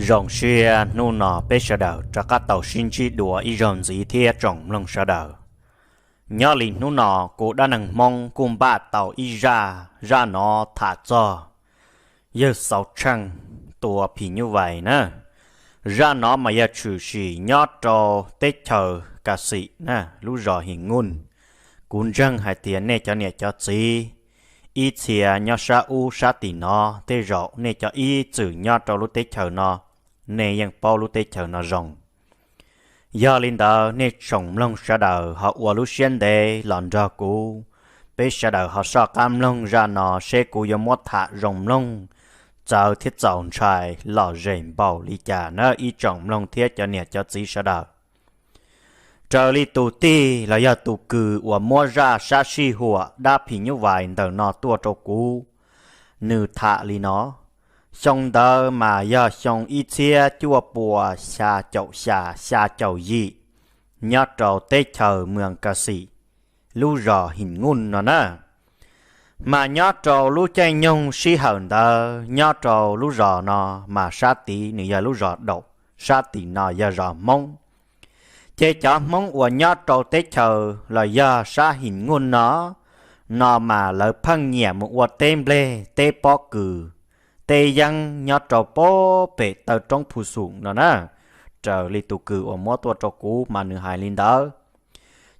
Zoo siab hnub no peb sawv daws rov qab tau sib ntsib dua ib zaug ntxiv thiab tsoom mloog sawv daws. Nyob li hnub no kuv dab neeg Hmoob kuj npaj tau ib zaj, zaj no tham txog yawg Xauv Tsheej tua phim nyuj vais na. Zaj no mas yog tshwm sim nyob rau teb chaws Ka Xim na, lub zos Him Nuj. Kuv ntseeg hais tias nej cov niam cov txiv ib txhia nyob sab ub sab tim no, tej zaum nej cov ib txwm nyob rau lub teb chaws no, nej yeej paub lub teb chaws no zoo. Yog li ntawd nej tsoom mloog sawv daws ho ua lub siab ntev los nrog kuv, peb sawv daws ho soj qab mloog zaj no seb kuv yuav muab tham zoo mloog, txawv thiab txaus ntshai lom zem npaum li cas na ib tsoom mloog thiab cov niam cov txiv sawv daws. Raws li tus tij los yog tus kws uas muab zaj sab sij huam dab phim nyuj vais ntawm no tuaj rau kuv, nws tham li no: Xyoo ntawd mas yog xyoo ib txhiab cuaj pua xya caum xya, xya caum yim, nyob rau teb chaws Mws Ka Xim, lub zos Him Nuj no na. Mas nyob rau lub caij nyoog sij hawm ntawd nyob rau lub zos no mas sab tid nws yog lub zos Daum, sab tim no yog zos Hmoob. Ces cov Hmoob uas nyob rau teb chaws los yog sab Him Nuj no, no mas lawv pheej nyiam mus ua teb nplej, teb pob kws, teb yeeb nyob rau pem pem taw roob Phu Xum no na. Raws li tus kws uas muab tuaj rau kuv mas nws hais li ntawd.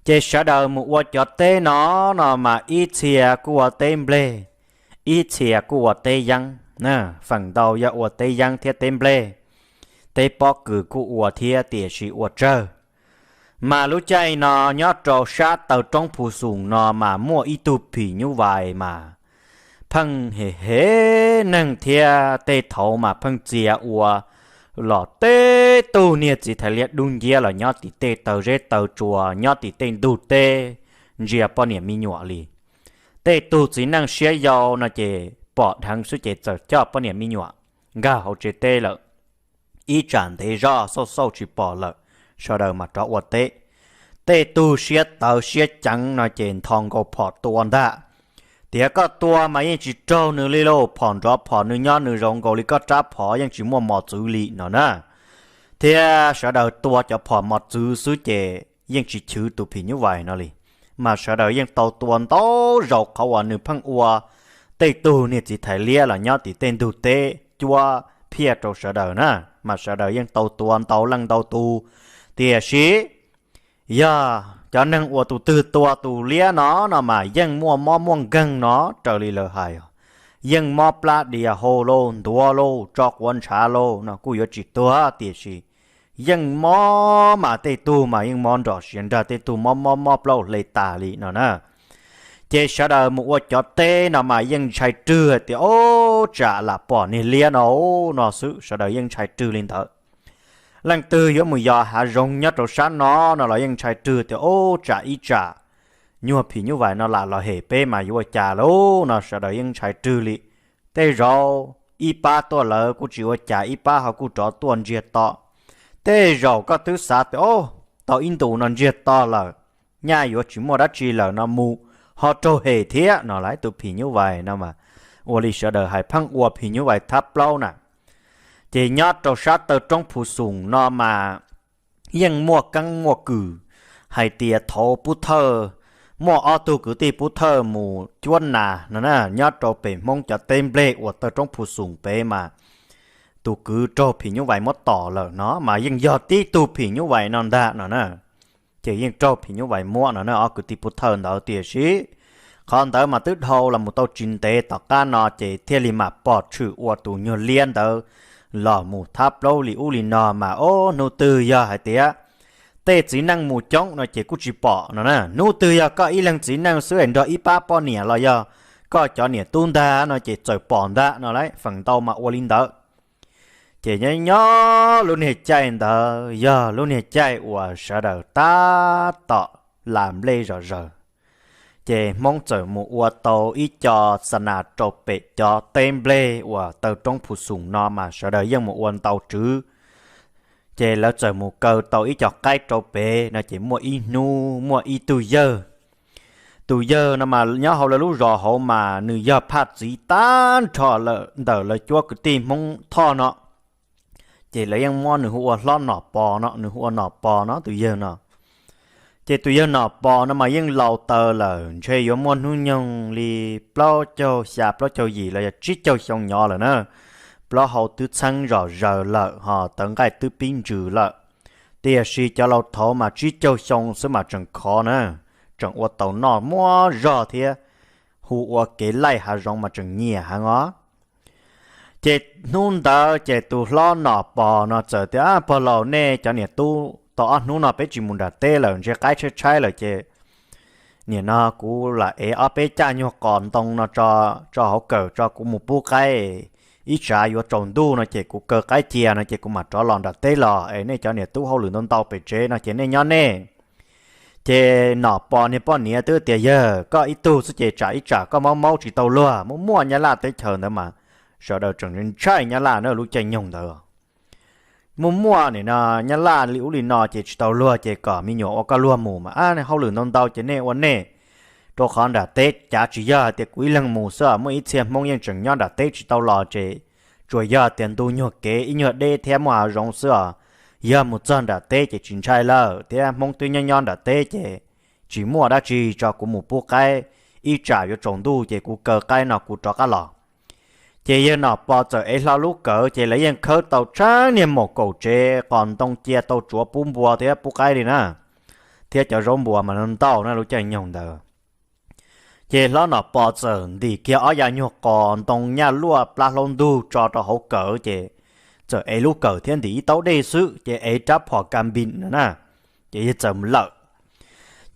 Ces sawv daws mus ua cov teb no, no mas ib txhia kuj ua teb nplej, ib txhia kuj ua teb yeeb. Feem ntau yog ua teb yeeb thiab teb nplej, teb pob kws kuj ua thiab tiam sis ua tsawg. Mas lub caij no nyob rau sab taw roob Phu Xum no mas muaj ib tug phim nyuj vais mas pheej hem hem neeg thiab tej thaud mas pheej txia ua los tej tug niag txiv thais liab dub nciab los nyob tim tej taw zeb taw tsua, nyob tim tej ntug teb, ntsia poj niam me nyuam li. Tej tug txiv neej siab yau no ces pom dheev xwb ces txawm coj poj niam me nyuam nkag hauv tsev teb lawm. Ib tsam ntev zoj xauj xauj tsis pom lawm, sawv daws mas rov ua teb. Tej tug siab tawv siab ceev no ces nthos nkaus phom tua ntag. Tias koj tua mas yeej tsis raug nws li lauj, phom nrov phom nws nyob nws zoo nkaus li koj rab phom, yeej tsis muaj mos txwv li no na. Thiab sawv daws tua cov phom mos txwv xwb ces yeej tsis chwv tus phim nyuj vais no li. Mas sawv daws yeej tau tua ntau zaus qhov uas nws pheej ua tej tug niag txiv thais liab los nyob tim tej ntug teb cuab phiaj rau sawv daws na. Mas sawv daws yeej tau tua ntau leej ntau tus. Tiam sis yog cov neeg uas tus twg tua tus liab no, no mas yeej muaj mob muaj nkeeg no raws li lawv hais. Yeej mob plab dias hau lauj, ntuav lauj, tso quav ntshav lauj no kuj yuav tsis tuag, tiam sis yeej mob mas tej tug mas yeej mob nrom siav nrag, tej tug mob mob mob plaub hle tas li no na. Ces sawv daws mus ua cov teb no mas yeej ntshai rwg tias ub tsam lam pom niag liab no, no xwb, sawv daws yeej ntshai rwg li ntawd. Leej twg yuav mus yos hav zoov nyob rau sab no, no los yeej ntshai rwg tias ub tsam ib tsam nyuag phim nyuj vais no lam los hem peb mas yuav ua cas lauj, no sawv daws yeej ntshai rwg li. Tej zaum ib pab tuaj lawv kuj tsis ua cas, ib pab ho kuj rov tuaj ntsiag to. Tej zaum koj twb xav tias ub, tau ib ntus no ntsiag to lawm, nyaj yuav tsis muaj dab tsi lawm no mus ho raug hem thiab no lauj, tus phim nyuj vais no mas. Ua li sawv daws hais pheej ua phim nyuj vais thab plaub na. Ces nyob rau sab taw roob Phu Xum no mas yeej muaj keeb muaj kwm hais tias thaum pub thawj, muaj ob tug kwv tij pub thawj mus cuab nas no na, nyob rau pem Hmoob cov teb nplej uas taw roob Phu Xum pem mas tus kwv raug phim nyuj vais muab tom lawm no mas yeej yog tib tug phim nyuj vais no ntag no na. Ces yeej raug phim nyuj vais muab no na ob kwv tij pub thawj ntawd, tiam sis qhov ntawd mas twb dhau los mus tau tsis ntev tom qab no ces thiaj li mam pom tshwm ua tus nyuag liab ntawd los mus thab plaub li ub li no mas ob hnub twg yog hais tias tej txiv neej mus coob no ces kuj tsis pom no na. Hnub twg yog koj ib leeg txiv neej xwb es nrog ib pab poj niam los yog koj cov niam tub ntag no ces txawm pom ntag no lauj, feem ntau mas ua li ntawd. Ces nyob nyob lub niag caij ntawd yog lub niag caij uas sawv daws tab tom las nplej zom zaws, ces Hmoob txawm mus ua tau ib co xa nas rau pem cov teb nplej uas taw roob Phu Xum no mas sawv daws yeej mus ua ntau tswv. Ces lawv txawm mus kaw tau ib co qaib rau pem no ces muaj ib hnub muaj ib tug yawg. Tus yawg no mas nyob hauv lawv lub zos hauv mas nws yog phaj txiv tag nrho lawm ntawm lawv cuab kwv tij Hmoob Thoj no. Ces lawv yeej muab nws hu ua Hlob Nom Pos no, nws hu ua Nom Pos no tus yawg no. Ces tus yawg Nom Pos no mas yeej laus taws lawm, ntshe yuav muaj hnub nyoog li plaub caug xya plaub caug yim los yog tsib caug xyoo nyob lawm na. Plaub hau twb txheeb zom zaws lawm ho tawv nqaij twb pib ntsws lawm. Tiam sis cov laus thaud mas tsib caug xyoo xwb mas tseem khov na, tseem ua taus noj muaj zog thiab, hu ua kev laij hav zoov mas tseem nyiam heev os. Ces hnub ntawd ces tus Hlob Nom Pos no txawm tias, Pog laus, nej cov niam tub tau ob hnub no peb tsis mus nram teb lawm, ntshe qaib tshaib tshaib lawm ces nim no kuv lam ev ob peb caj nyuag qos ntoo no tso hauv kawm tso kuv mus pub qaib, ib tsam yuav tsaus ntuj no ces kuv kaw qaib cia no ces kuv mam rov los nram teb los es nej cov niam tub hauj lwm ntau ntau pem tsev no ces nej nyob nej. Ces Nom Pos niag poj niam twb tias, Yawg, koj ib tug xwb ces tsam ib tsam koj maub maub tsis tau luag, muaj muaj nyab laj teb chaws ntawd mas sawv daws tseem ntshai nyab laj na lub caij nyoog ntawd. Muaj muaj nim no nyab laj li ub li no ces tsis tau luag ces kom me nyuam ua koj luag mus mas hauj lwm ntau ntau ces nej ua nej, rau qhov nram teb cav tsis yog hais tias kuv ib leeg mus xwb, muaj ib txhia Hmoob yeej tseem nyob nram teb tsis tau los ces tsuas yog tias ntu nyuag kev ib nyuag deb thiab muaj hav zoov xwb os. Yog mus txog nram teb ces tsis ntshai lawm thiab, Hmoob twb nyob nyob nram teb ces tsis muaj dab tsi, tso kuv mus pub qaib, ib tsam yuav tsaus ntuj ces kuv kaw qaib no kuv rov qab los. Ces yawg Nom Pos txawm ev hlo lub kawm ces lawv yeej khawb tau tshab niag maum kaum tsev qos ntoo cia tau tsuav pub npua thiab pub qaib li na, thiab cov zaub npua mas ntau na lub caij nyoog ntawd. Ces Hlob Nom Pos txawm ntim kiag ob yav nyuag qos ntoo nyaj luaj plab hlaub ntug tso rau hauv kawm ces txawm ev lub kawm thiab ntim ib taub dej xwb ces ev rab phom ka npis no na, ces yawg txawm mus lawm.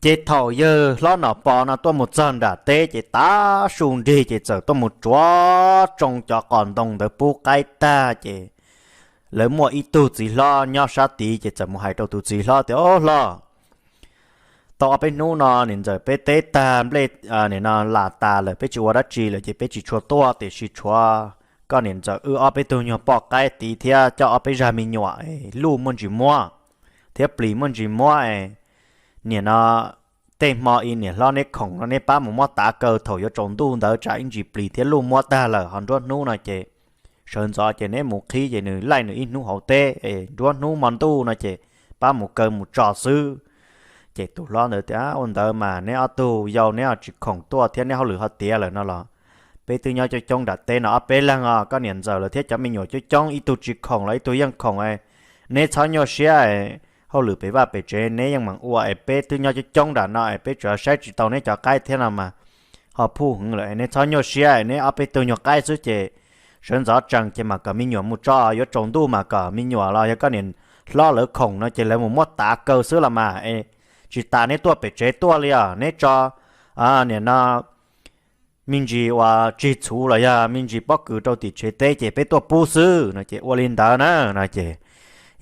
Ces thaum yawg Hlob Nom Pos no tuaj mus txog nram teb ces tav su nrig ces txawm tuaj mus tsuav tsoo cov qos ntoo ntawd pub qaib tag ces lawv muaj ib tug txiv hlob nyob sab tid ces txawm mus hais rau tus txiv hlob tias, Au hlob, tau ob peb hnub no niam ntxawm peb teb tag nplej, nim no las tas lawm peb tsis ua dab tsi lawm ces peb tsis tshua tuaj, tiam sis tshuav koj niam ntxawm wb ob peb tug nyuag poj qaib tid thiab coj ob peb zag me nyuam, luj muaj ntsis muab thiab plis muaj ntsis muab. Nim no tej hmo i niam hlob neb khoom no neb pab mus muab tav kaw, thaum yuav tsaus ntuj ntawd tsam ib ntsis plis thiab luj muab tag lawm ho nruab hnub no ces sawv ntxov ces neb mus qhib ces nws laij nws ib hnub hauv teb, nruab hnub hmo ntuj no ces pab mus kaw mus tso xwb. Ces tus hlob ntawd tias, Ua ntawd mas neb ob tug yau neb ho tsis khoom tuaj thiab neb hauj lwm ho tiav lawm no los peb twb nyob coob coob nram teb no ob peb leeg os, koj niam ntxawm lawm thiab cov me nyuam coob coob, ib tug tsis khoom los ib tug yeej khoom. Neb txhob nyuaj siab, hauj lwm pem vaj pem tsev neb yeej meem ua es peb twb nyob coob coob nram no es peb tsuas saib tsis tau neb cov qaib thiab no mas ho phuj heev lawm. Neb txhob nyuaj siab, neb ob peb tug nyuag qaib xwb ces sawv ntxov tsees ces mam kom me nyuam mus tso, yuav tsaus ntuj mas kom me nyuam los yog koj niam hlob lawv khoom no ces lawv mus muab tav kaw xwb los mas. Tsis tas neb tuaj pem tsev tuaj li os, neb tso nim no me ntsis uas tsis txhuv los yog me ntsis pob kws rau tim tsev teb ces peb tuaj pub xwb no ces ua li ntawd na no ces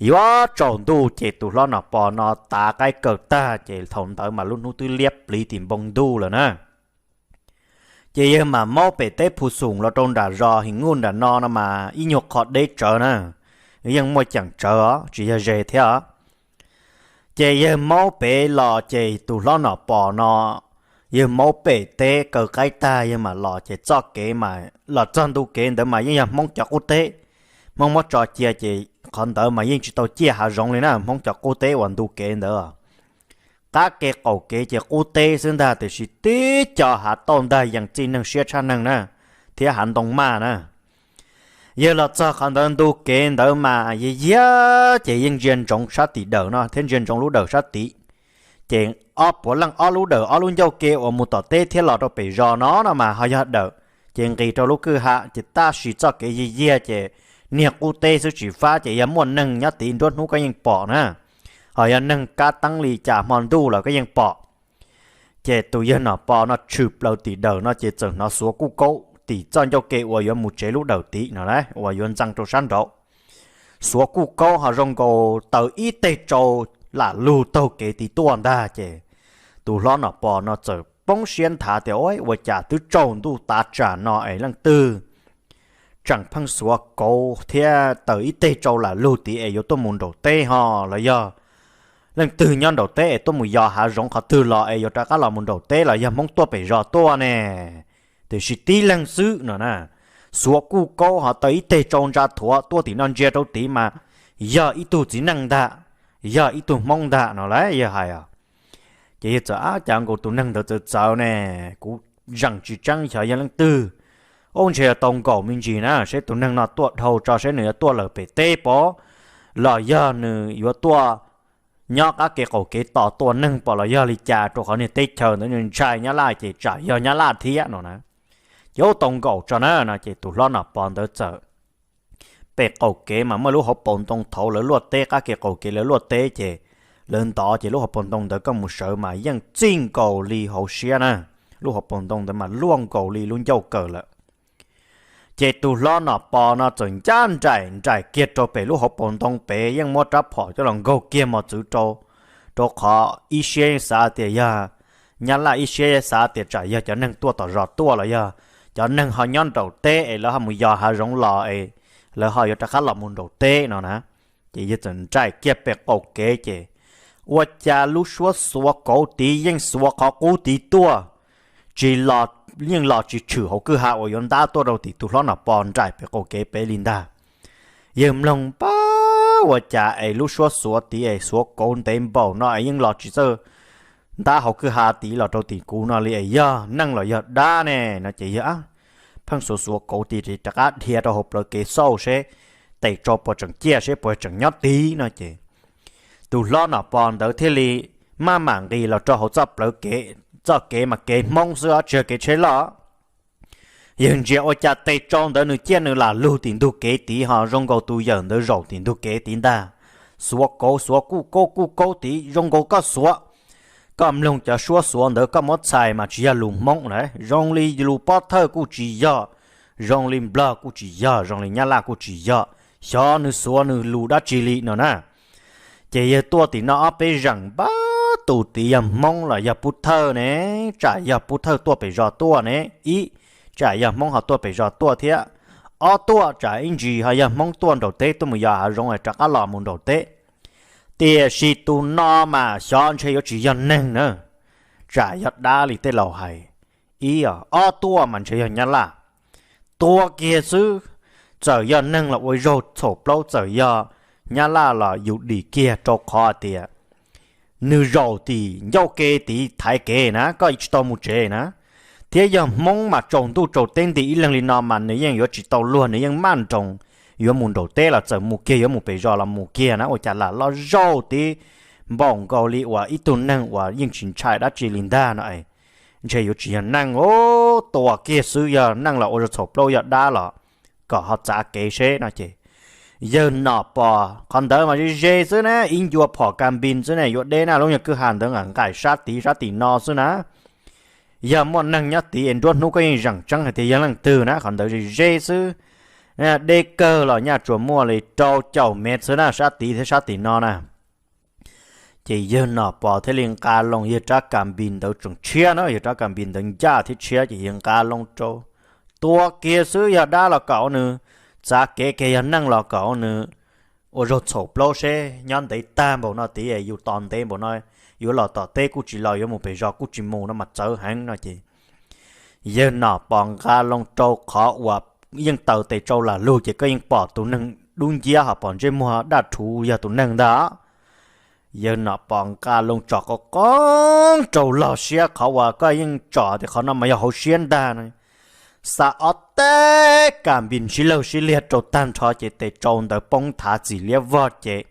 yuav tsaus ntuj ces tus hlob Nom Pos no tav qaib kaw tag ces thaum ntawd mas lub hnub twb liab pliv tim npoo ntuj lawm na. Ces yawg mam maub pem teb Phu Xoom los rau nram zos His Nuj nram no no mas ib nyuag qho deb tsawv na, yeej muaj ceem tsawv os, tsis yog ze thiab os. Ces yawg maub pem los ces tus hlob Nom Pos no yawg maub pem teb kaw qaib tag yawg mam los ces txoj kev mas los txog ntu kev ntawd mas yeej yog Hmoob cov qub teb, Hmoob muab tso cia ces qhov ntawd mas yeej tsis tau ciaj hav zoov li na, Hmoob cov qub teb uas ntu kev ntawd qab kev qaum kev ces qub teb xwb ntag, tiam sis tib co hav tauj ntag yees txij neeg siab tshaj neeg na, thiab hav ntoo maj na. Yawg los txog qhov ntawd ntu kev ntawd mas yag yag ces yeej ntsia ntsoov sab tim dawm no thiab ntsia ntsoov lub dawm sab tid. Ces ob puav leej ob lub dawm ob lub ncauj ke uas mus tom teb thiab los rau pem zos no no mas ho yog dawm, ces nqis rau lub kwj ha ces tab sis txoj kev yag yag ces niag qub teb xwb tsis fab ces yog muaj neeg nyob tid nruab hnub koj yeej pom na, ho yog neeg kab teeb li cas hmo ntuj los koj yeej pom. Ces tus yawg Nom Pos no tshwm plaws tim dawm no ces txawm hnov xuav kuj kaub tim txoj ncauj ke uas yuav mus tsev lub dawm tid no, uas yuav ntxeev rau sab nraud. Xuav kuj kaub ho zoo nkaus taws ib teg tsau lam lug taug kev tid tuaj ntag ces tus hlob Nom Pos no txawm poob siab nthav tias, Ua cas twb tsaus ntuj tav tsam no es leej twg tseem pheej xuav kauv thiab taws ib teg tsau lam lug tid es yuav tuaj mus nraum teb ho los yog leej twg nyob nraum teb es tuaj mus yos hav zoov qhov twg los es yuav rov qab los mus nraum teb los yog Hmoob tuaj pem zos tuaj ne? Tiam sis tib leeg xwb no na, xuav kuj kaub ho taws ib teg tsau ntsa thuav tuaj tim no ntsia rau tid mas yog ib tug txiv neej ntag, yog ib tug Hmoob ntag no las yawg hais os. Ces yawg txawm, Ab, cas nkaus tus neeg ntawd txawv txawv ne, kuv zeem tsis tseeb xyov yog leej twg. Ub, ntshe yuav tau nkaum me ntsis na, seb tus neeg no tuaj dhau tso seb nws yuav tuaj lawm pem teb pom, los yog nws yuav tuaj nyob qab kev qaum kev tos tua neeg pom los yog li cas, rau qhov niag teb chaws ntawd ntshai Nyab Laj ces tsam yog Nyab Laj thiab no na. Ces ub, tau nkaum tso na no ces tus hlob Nom Pov ntawd txawm, pem qaum kev mas muaj lub hauv paus ntoo thaud lawv luaj teb, qab kev qaum kev lawv luaj teb ces lawv ntov ces lub hauv paus ntoo ntawd koj mus sawv mas yeej txij nkaus li hauv siab na. Lub hauv paus ntoo ntawd mas luaj nkaus li lub ncauj kawm lawm. Ces tus hlob Nom Pov no txawm ncaj nraim nraim kiag rau pem lub hauv paus ntoo pem, yeej muab rab phom coj los nkaug kiag mos txwv rau, rau qhov ib siab yeej xav tias yog Nyab Laj, ib siab xav tias tsam yog cov neeg tuaj tom zos tuaj los yog cov neeg ho nyob nraum teb es lawv ho mus yos hav zoov los es lawv ho yuav rov qab los mus nraum teb no na. Ces yawg txawm nraim kiag pem qaum kev ces ua cas lub suab xuav kauv tid yeej xuav qhov qub tid tuaj, tsis los, yeej los tsis tshwm hauv kwj ha uas yuav ntab tuaj rau tim tus hlob Nom Pov nraim pem qaum kev pem li ntag. Yawg mloog pab ua cas es lub suab xuav tid es xuav kauv ntev npaum no es yeej los tsis txawj ntab hauv kwj ha tid los rau tim kuv no li es yog neeg los yog dab ne no ces yawg pheej xuav xuav kauv tid rov qab dhia rau hauv plawv kev xauj seb tes tsau puas tseem ciaj seb puas tseem nyob tid no ces tus hlob Nom Pov ntawd thiaj li maj mam nqis los rau hauv txoj plawv kev, txoj kev mas kev Hmoob xwb os, tsis yog kev tsheb loj. Yawg ntsia ua cas tes tsau ntawd nws ciaj nws lam lug tim ntug kev tid ho zoo nkaus tus yawm ntawd zaum tim ntug kev tid ntag. Xuav kauv xuav kuj kaub kuj kaub tid zoo nkaus koj xuav, koj mloog cov suab xuav ntawd koj muab txhais mas tsis yog lus Hmoob na, zoo li lus Pob Thawj kuj tsis yog, zoo li Nplog kuj tsis yog, zoo li Nyab Laj kuj tsis yog, xyov nws xuav nws lus dab tsi li no na. Ces yawg tuaj tim no ob peb zeem npab tus tid yog Hmoob los yog Pub Thawj ne, tsam yog Pub Thawj tuaj pem zos tuaj ne ib, tsam yog Hmoob ho tuaj pem zos tuaj thiab. Ob tuaj tsam ib ntsis ho yog Hmoob tuaj nraum teb tuaj mus yos hav zoov es rov qab los mus nraum teb. Tiam sis tus no mas xyov ntshe yuav tsis yog neeg na, tsam yog dab li tej laus hais. Ib, ob tuaj mas ntshe yog Nyab Laj. Tua kiag xwb, txawm yog neeg los ua zaug txhaum plaub, txawm yog Nyab Laj los yus dim kiag rau qhov tias nws zaum tim ncauj ke tid thaiv kev na, koj tsis tau mus tsev na. Thiab yog Hmoob mas tsaus ntuj tsaus teb nti ib leeg li no mas nws yeej yuav tsis tau luag, nws yeej maj nroos yuav mus nraum teb los txawm mus kiag, yuav mus pem zos los mus kiag na, ua cas lam loj zaug tid npaum nkaus li uas ib tug neeg uas yeej tsis ntshai dab tsi li ntag no es. Ntshe yuav tsis yog neeg, tua kiag xwb, yog neeg los ua zaug txhaum plaub, yog dab los kom ho txav kev seb no ces. Yawg Nom Pov qhov ntawd mas ze ze xwb na, ib ncua phom kas npis xwb ne, yuav deb na, lub nyuag kwj ha ntawd nqaim nqaim sab tid sab tim no xwb na. Yog muaj neeg nyob tid es nruab hnub koj yeej zeem tseeb hais tias yog leej twg na, qhov ntawd ze ze xwb. Deb kawg los nyaj tsuas muaj li rau caum mev xwb na, sab tid thiab sab tim no na. Ces yawg Nom Pov thiaj li nqa loo yawg rab kas npis ntawd, tseem tshiab na, yawg rab kas npis ntawd ncaj thiab tshiab, ces yawg nqa loo rau, tua kiag xwb, yog dab los kom ua nws txav kev kiag, yog neeg los kom ua nws ua zaug txhaum plaub seb, nyob ntev tag npaum no tid, yus tos ntev npaum no, yuav los tom teb kuj tsis los, yuav mus pem zos kuj tsis mus no mas txawv heev no ces. Yawg Nom Pov nqa loo rau qhov uas yeej taws tes tsau lam lug ces koj yeej pom tus neeg dub nciab ho pom ntsej muag daj rhuv yog tus neeg ntag. Yawg Nom Pov nqa loo tso qo qoob rau log siab, qhov uas koj yeej tsom tias qhov no mas yog hauv siab ntag no. Xa ob teg kas npis sib laug sib liag rau tag nrho ces tes tsau ntawd poob thav txim liab vog ces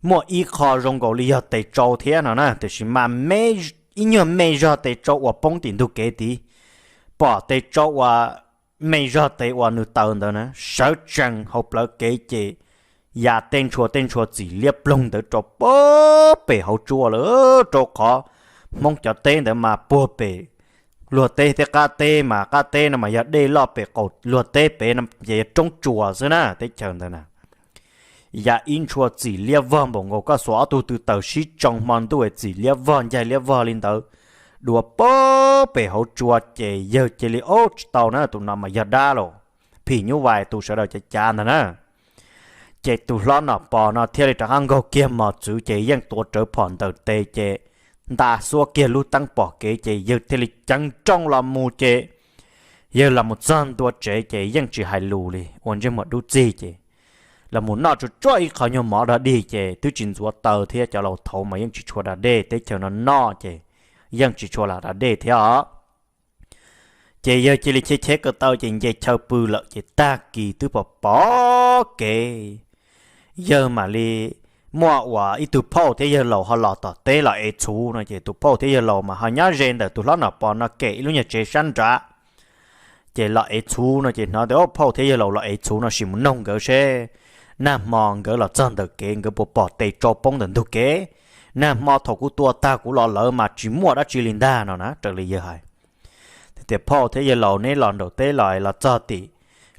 muaj ib qho zoo nkaus li yog tes tsau thiab no na, tiam sis mas me, ib nyuag me zog tes tsau uas poob tim ntug kev tid, pom tes tsau uas me zog tes uas nws taws ntawd na sawv tsees hauv plawv kev ces ya tej ntshua tej ntshua txim liab ploog ntawd rau pem hauv tsua lawm, rau qhov Hmoob cov teb ntawd mas puag pem luag teb thiab qab teb, mas qab teb no mas yog dej loj pem qaum luag teb pem no ces yog roob tsuas xwb na, teb chaws ntawd na. Ya ib ntshua txim liab vog npaum nkaus koj xuas ob tug tw taws sib tsoo hmo ntuj txim liab vog ncaig liab vog li ntawd, dua pem hauv tsua ces yawg cia li, Ob, tsis tau na, tus no mas yog dab los phim nyuj vais tus sawv daws cav cav ntag na. Ces tus hlob Nom Pov no thiaj li rov qab nkaug kiag mos txwv ces yeej tuav rawv phom ntawm tes ces nta xuab kiag lub teeb pom kev ces yawg thiaj li ceev nrooj los mus ces yawg los mus txog ntua tsev ces yeej tsis hais lus li, ua ntsej muag dub txig ces los mus noj tsuag tsuag ib qho nyuag mov dog dig ces twb tsis ntxuav taw thiab, cov laus thaud mas yeej tsis tshua da dej, teb chaws no noj ces yeej tsis tshua lam da dej thiab os. Ces yawg cia li cheb cheb ko taw ces nce chaw pw lawm ces tag kis twb pom pom kev, yawg mam li muaj uas ib tug phauj thiab yawg laus ho los tom teb los ev txhuv no ces tus phauj thiab yawg laus mas ho nyob ze ntawm tus hlob Nom Pov no kem ib lub nyuag tsev sab nrad. Ces los ev txhuv no ces hnov tias phauj thiab yawg laus los ev txhuv no sim mus noog nkawd seb nag hmo nkawd los txog ntawm kev nkawd puas pom tes tsau poob ntawm ntug kev. Nag hmo thaum kuv tua tag kuv los lawm mas tsis muaj dab tsi li ntag no na, raws li yawg hais. Tias phauj thiab yawg laus neb los nraum teb los los txog tim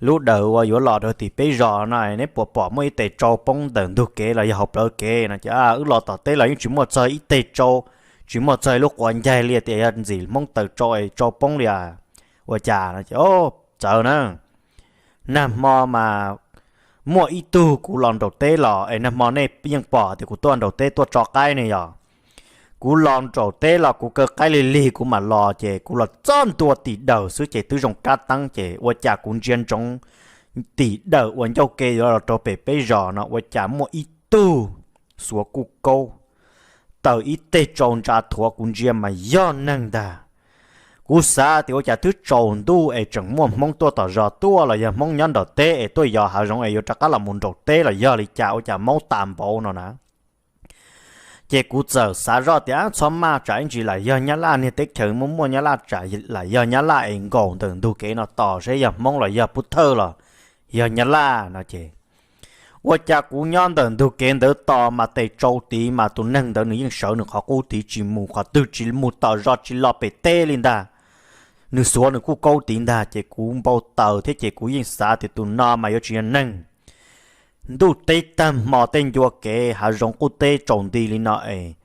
lub dawm uas yuav los rau tim peb zos no neb puas pom muaj ib tes tsau poob ntawm ntug kev los yog hauv plawv kev no ces wb los tom teb los yeej tsis muaj txog ib teg tsau, tsis muaj txog ib lub quav ncaig li tias yog ntxim Hmoob taws tsau es tsau poob li. Ua cas no ces txawv na, nag hmo mas muaj ib tug kuv los nraum teb los es nag hmo nej yeej pom tias kuv tuaj nraum teb tuaj tso qaib ne yog. Kuv los nraum teb los kuv kaw qaib lig lig kuv mam los ces kuv los txog ntua tim dawm xwb ces twb zoo kab teeb ces ua cas kuv ntsia ntsoov tim dawm uas ncauj ke yuav los rau pem peb zos no ua cas muaj ib tug xuav kuj kaub taws ib teg tsau ntsa thuav kuv ntsia mas yog neeg ntag. Kuv xav tias ua cas twb tsaus ntuj es tseem muaj Hmoob tuaj tom zos tuaj los yog Hmoob nyob nraum teb es tuaj yos hav zoov es yuav rov qab los mus nraum teb los yog li cas ua cas maub tas npaum no na. Ces kuv txawm xav zoj tias txhob maj, tsam ib ntsis lam yog Nyab Laj, niag teb chaws muaj muaj Nyab Laj, tsam lam yog Nyab Laj es nkaum ntawm ntug kev no tos seb yog Hmoob los yog Pub Thawj los yog Nyab Laj no ces ua cas kuv nyob ntawm ntug kev ntawd tos mas tes tsau tid mas tus neeg ntawd nws yeej sawv nws qhov qub tid tsis mus qhov twg, tsis mus tom zos tsis los pem teb li ntag. Nws xuav nws kuj kaub tid ntag ces kuv npau taws thiab ces kuv yeej xav tias tus no mas yuav tsis yog neeg. Ntuj teb tag hmo tej ncua kev hav zoov qub teb tsaus nti li no es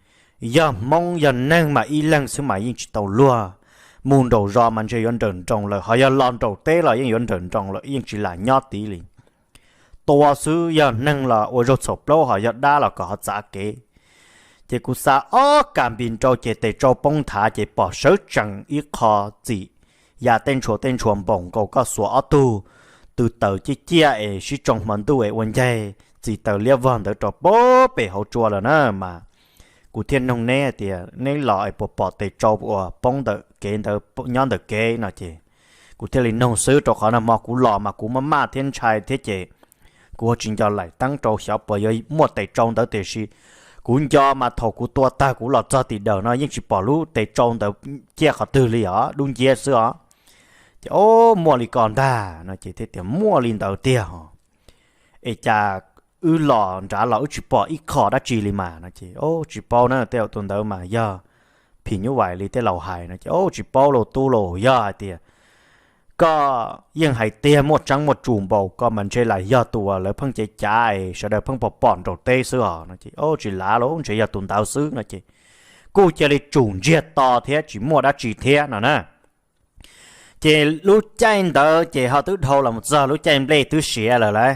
yog Hmoob yog neeg mas ib leeg xwb mas yeej tsis tau luag. Mus nraum zos mas ntshe yuav nrawm nroos lawm, ho yog los nraum teb los yeej yuav nrawm nroos lawm, yeej tsis lam nyob tid li. Tua xwb, yog neeg los ua zaug txhaum plaub, ho yog dab los kom ho txav kev. Ces kuv xav ob kas npis nrau ces tes tsau poob nthav ces pom sawv tsees ib qho txim ya tej ntshua tej ntshua npaum nkaus koj xuas ob tug tw taws ciaj ciaj es sib tsoo hmo ntuj es ua ncaig txim taws liab vog ntawd rau pem hauv tsua lawm na mas. Kuv thiaj noog neb tias neb los es puas pom tes tsau uas poob ntawm kev ntawd nyob ntawm kev no ces kuv thiaj li noog xwb, rau qhov nag hmo kuv los mas kuv maj maj thiab ntshai thiab ces kuv tsis nco laim teeb rau xyov puas yuav muaj tes tsau ntawd tiam sis kuv nco mas thaum kuv tua tag kuv los txog tim dawm no yeej tsis pom lub tes tsau ntawd ciaj qhov twg li os, dub nciab xwb os. Ces o, muaj li ko ntag no ces thiaj tias muaj li ntawd tiag os. Es cas wb los nrad los wb tsis pom ib qho dab tsi li mas no ces o, tsis paub na, tej zaum tus ntawd mas yog phim nyuj vais li tej laus hais no ces o, tsis paub los tub los yog hais tias koj yeej hais tiag muaj tseeb muaj tsus npaum, koj mas ntshe lam yog tus uas lawv pheej cev cav es sawv daws pheej pom pom nraum teb xwb os no ces o, tsis lav los ntshe yog tus ntawd xwb no ces kuj cia li tsum ntsiag to thiab tsis muaj dab tsi thiab no na. Ces lub caij ntawd ces ho twb dhau los mus txog lub caij nplej twb siav lawm lauj.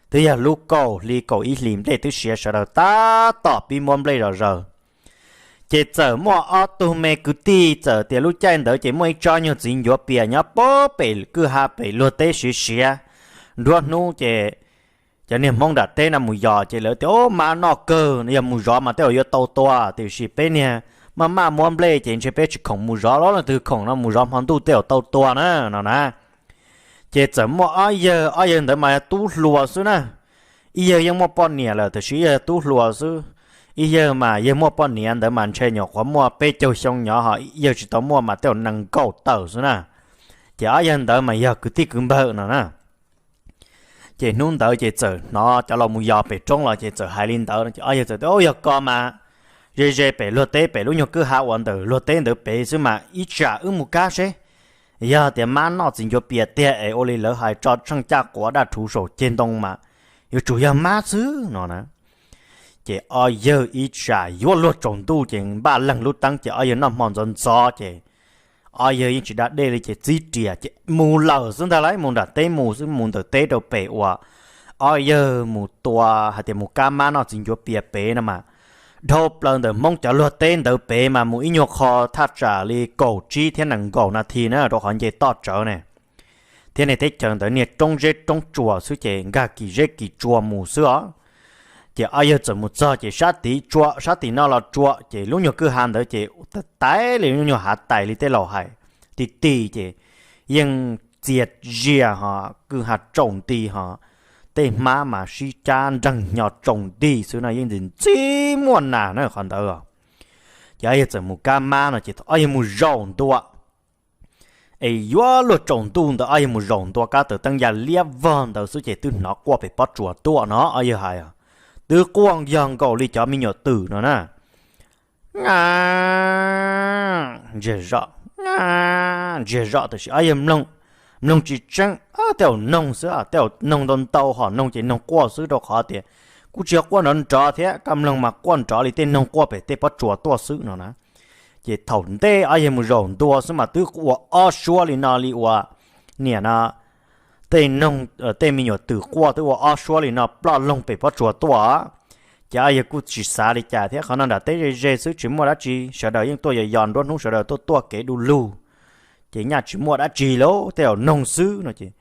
Twb yog lub kaum hli kaum ib hlis nplej twb siav sawv daws tab tom pib muab nplej zom zaws. Ces txawm muaj ob tug me kwv tij txawm tias lub caij ntawd ces muaj ib tsob nyuag txiv ncuav pias nyob pem kwj ha pem luag teb siav siav. Nruab hnub ces cov niag Hmoob nram teb no mus yos ces lawv tias o, mab noj kawg, yog mus zov mas tej zaum yuav tau tua, tiam sis peb niag maj maj muab nplej ces ntshe peb tsis khoom mus zov los leej twg khoom no mus zov hmo ntuj tej zaum tau tua na no na. Ces txawm muaj ob yawg, ob yawg ntawd mas yog tub hluas xwb na. Ib yawg yeej muaj poj niam lawm tiam sis ib yawg tub hluas xwb. Ib yawg mas yawg muaj poj niam ntawd mas ntshe nyuam qhuav muaj peb caug xyoo nyob, ho ib yawg tsis tau muaj mas tej zaum nees nkaum tawm xwb na. Ces ob yawg ntawd mas yog kwv tij kwv npawg no na. Ces hnub ntawd ces txawm hnov cov laus mus yos pem roob los ces txawm hais li ntawd no ces ob yawg txawm tias o, yog ko mas ze ze pem luag teb pem lub nyuag kwj ha uas ntawm luag teb ntawd pem xwb mas ib tsam wb mus kab seb. Yog tias mab noj txiv ncuav pias tiag es ua li lawv hais tso tsheej caj quav daj rhuv saum ceg ntoo mas yuav tsum yog mab xwb no na. Ces ob yawg ib tsam yuav luag tsaus ntuj ces npaj leeg lub teeb ces ob yawg noj hmo ntxov ntxov ces ob yawg yeej tsis da dej li ces txib riam ces mus lawm xwb ntag lauj, mus nram teb mus xwb, mus ntawm teb rau pem uas ob yawg mus tua hais tias mus kab mab noj txiv ncuav pias pem no mas dhau plaws ntawm Hmoob cov luag teb ntawd pem mas mus ib nyuag qho thaj tsam li kaum tsib thiab nees nkaum nas this na rau qhov nce toj tsawv ne. thiab niag teb chaws ntawd niag roob zeb roob tsuas xwb ces nkag kis zeb kis tsua mus xwb os. Ces ob yawg txawm mus txog ces sab tid tsua sab tim no los tsua ces lub nyuag kwj ha ntawd ces tais li lub nyuag hav tais li tej laus hais, ti ti ces yeej txias zias ho kwj ha tsaus nti ho tej hmab mas sib cab nreeg hnyo tsaus nti xwb no yeej ntxim ntxim muaj nas na qhov ntawd. Ces ob yawg txawm mus kab mab no ces ob yawg mus zaum ntua es yuav luag tsaus ntuj ntawd ob yawg mus zaum ntua kab taws teeb ya liab vog ntawd xwb ces twb hnov quaj pem pob tsuas tuaj no ob yawg hais, twb quaj yog nkaus li cov me nyuam twm no na. Ntsiag zoj, ntsiag zoj tiam sis ob yawg mloog, mloog tsis tseeb, tej zaum noog xwb, tej zaum noog ntau ntau hom noog ces noog quaj xwb rau qhov tias kuj tsis yog quaj nrov nrov thiab, koj mloog mas quaj nrov li tej noog quaj pem tej pob tsuas tuaj xwb no na. Ces thaum ntej ob yawg mus zaum ntua xwb mas twb ua ob suab li no li uas niam no tej noog, tej me nyuam twm quaj twb ua ob suab li no ploj loog pem pob tsuas tuaj. Ces ob yawg kuj tsis xav li cas thiab, qhov no nram teb ze ze xwb tsis muaj dab tsi, sawv daws yeej tuaj yos yos nruab hnub sawv daws tuaj tuaj kev du lug, ces nyaj tsis muaj dab tsi lauj, tej zaum noog xwb no ces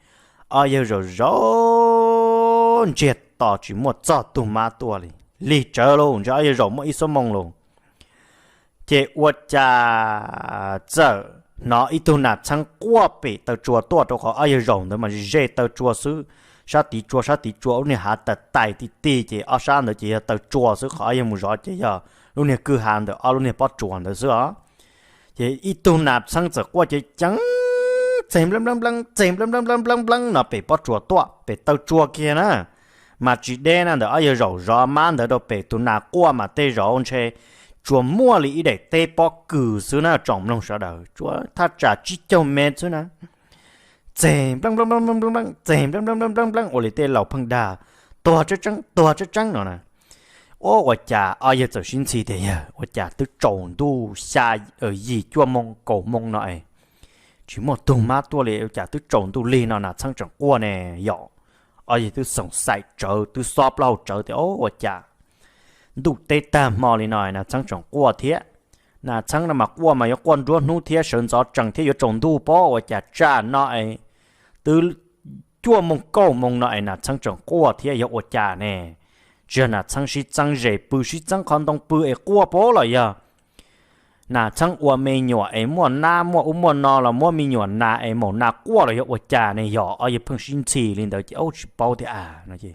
ob yawg zaum zaum ntsiag to tsis muaj txog tug mab tuaj li. Lig tsawv lauj, ntshe ob yawg zaum muaj ib xuab moos lauj. Ces ua cas txawm hnov ib tug nas txheeb quaj pem taw tsua tuaj rau qhov ob yawg zaum ntawd mas ze taw tsua xwb, sab tid tsua sab tid tsua ub niag hav tais tais ti ti ces ob sab ntawd ces yog taw tsua xwb, qhov ob yawg mus zov ces yog lub niag kwj ha ntawm ob lub niag pob tsuas ntawd xwb os. Ces ib tug nas txheeb txawm quaj ceev ceev, txeg npleeb npleeb npleeb, txeg npleeb npleeb npleeb npleeb no pem pob tsuas tuaj pem taw tsua kiag na, mas tsis deb na, ntawm ob yawg zaum zov mab ntawd rau pem tus nas quaj mas tej zaum ntshe tsuas muaj li ib daim teb pob kws xwb na, tsoom mloog sawv daws, tsuas thaj tsam tsib caug mev xwb na. Txeg npleeb npleeb npleeb, txeg npleeb npleeb npleeb npleeb ua li tej laus pheej dag, tuag tseeb tseeb, tuag tseeb tseeb no na. Ua, ua cas ob yawg txawm sib ntxhi tias yawg, ua cas twb tsaus ntuj xya, yim cuaj moos kaum moos no es tsis muaj tug mab tuaj li, ua cas twb tsaus ntuj lig no nas txheeb tseem quaj ne yom? Ob yawg twb xoom xaim tsawv, twb xob plaub hau tsawv tias, o, ua cas ntuj teb tag hmo li no nas txheeb tseem quaj thiab. Nas txheeb no mas quaj mas yuav quaj nruab hnub thiab sawv ntxov tsees thiab yuav tsaus ntuj pob, ua cas tsam no es twb cuaj moos kaum moos no es nas txheeb tseem quaj thiab, yog ua cas ne? Tsis yog nas txheeb sib txeeb zes pw, sib txeeb qhov ntoo pw es quaj pob los yog nas txheeb ua me nyuam es muaj nab muaj ub muaj no los muab me nyuam nas es maum nas quaj los yog ua cas ne? Yog ob yawg pheej sib ntxhi li ntawd ces ub tsis paub thiab a no ces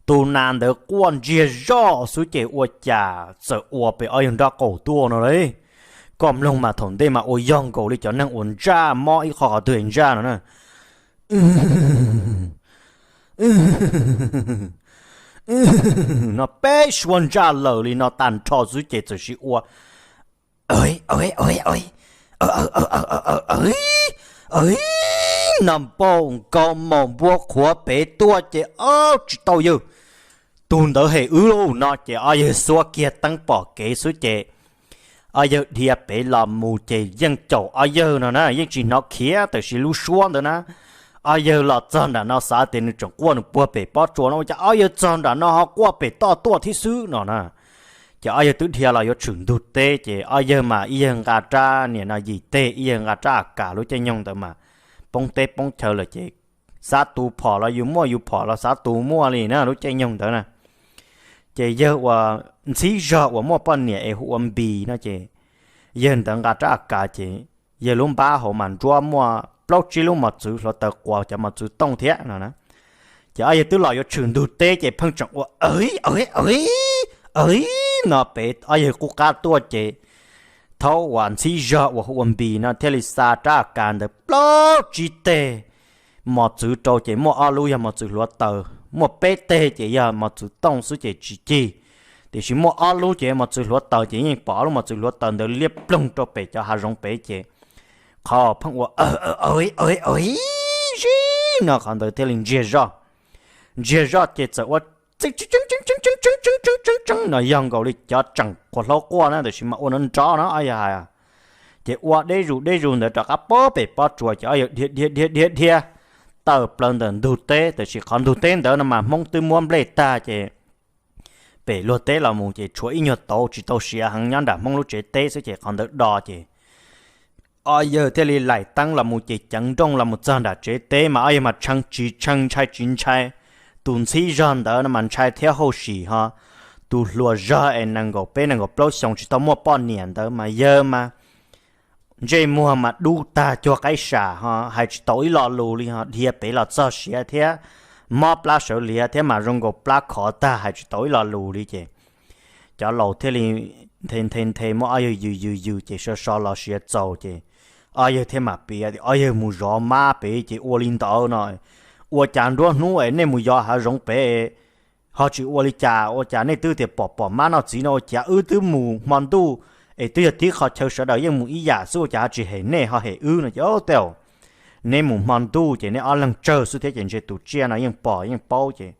tus nas ntawd quaj ntsiag zoj xwb ces ua cas txawm ua pem ob yawg nraub qaum tuaj no li. Koj mloog mas thaum ntej mas ua yog nkaus li cov neeg uas ntsaj mob ib qho qhov twg ntsaj no na. No peb suab ntsaj lawm li no tag nrho xwb ces txawm sis ua no npaum nkaus maum npua qhuav pem tuaj ces ob tsis tau yawg. Tus ntawd hem wb lauj no ces ob yawg xuab kiag teeb pom kev xwb ces ob yawg dhia pem los mus ces yeej caum ob yawg no na, yeej tsis hnov khiav tab sis lub suab ntawd na. Ob yawg los txog nram no xav tias nws tseem quaj nws puag pem pob tsuas no ua cas ob yawg txog nram no ho quaj pem toj tuaj thiab xwb no na. Ces ob yawg twb dhia los yuav tshwm ntug teb ces ob yawg mas ib yawg nqa rab niam no yim teg, ib yawg nqa rab a kas, lub caij nyoog ntawd mas poob teb poob chaw lawm ces xav tu phom los yus muaj yus phom los xav tu muaj li na lub caij nyoog ntawd na. Ces yawg uas ntxhib zog uas muaj poj niam es hu ua Npis no ces yawg ntawd nqa rab a kas ces yawg lub npab hauv mas nruab muaj plaub tsib lub mos txwv hluav taws quas cov mos txwv tooj thiab no na. Ces ob yawg twb los yuav tshwm ntug teb ces pheej tseem ua aw aw aw no pem ob yawg qub qab tuaj ces thaum uas ntxhib zog uas hu ua Npis no thiaj li xa rab a kas ntawd plaub tsib teg mos txwv rau ces muaj ob lub yog mos txwv hluav taws, muaj peb teg ces yog mos txwv tooj xwb ces tsis cig. Tiam sis muaj ob lub ces mos txwv hluav taws ces yeej pom ob lub mos txwv hluav taws ntawd liab ploog rau pem cov hav zoov pem ces qhov pheej ua aw aw aw ib zib no qhov ntawd thiaj li ntsiag zoj. Ntsiag zoj ces txawm ua tseeb tseeb tseeb tseeb tseeb tseeb tseeb tseeb tseeb tseeb no yog nkaus li cov tseem qhuav hlaub quaj na, tab sis mas ua nrov nrov no ob yawg hais. Ces ua deb zus deb zus ntawd rov qab pob pem pob tsuas ces ob yawg dhia dhia dhia dhia dhia tawm plaws ntawm ntug teb, tab sis qhov ntug teb ntawd no mas Hmoob twb muab nplej tag ces pem luag teb los mus ces tshuav ib nyuag tauv tsis tau siav heev nyob nram Hmoob lub tsev teb xwb ces qhov ntawd do ces ob yawg thiaj li laim teeb los mus ces ceev nrooj los mus txog nram tsev teb mas ob yawg mas tshee tsis tshee ntshai tsis ntshai. Tus ntxhib zog ntawd no mas ntshai thiab hauj sim ho. Tus hluas zog es nees nkaum peb nees nkaum plaub xyoos tsis tau muaj poj niam ntawd mas yawg mas ntsej muag mas dub tag cuag qaib sam ho hais tsis tau ib lo lus li ho dhia pem los txog siav thiab mob plab sawv liav thiab mas zoo nkaus plab khov tag hais tsis tau ib lo lus li ces cov laus thiaj li nthe nthe nthe muab ob yawg yws yws yws ces so so los siav txaus ces ob yawg thiaj mam piav tias ob yawg mus zov mab pem ces ua li ntawd no, ua cas nruab hnub es nej mus yos hav zoov pem ho tsis ua li cas, ua cas nej twb tias pom pom mab noj txiv no ua cas wb twb mus hmo ntuj es twb yog tib qho chaw sawv daws yeej mus ib yam xwb ua cas ho tsis hem nej ho hem wb no ces tej neb mus hmo ntuj ces neb ob leeg tsawg xwb thiab ces ntshe tus tsiaj no yeej pom yeej paub ces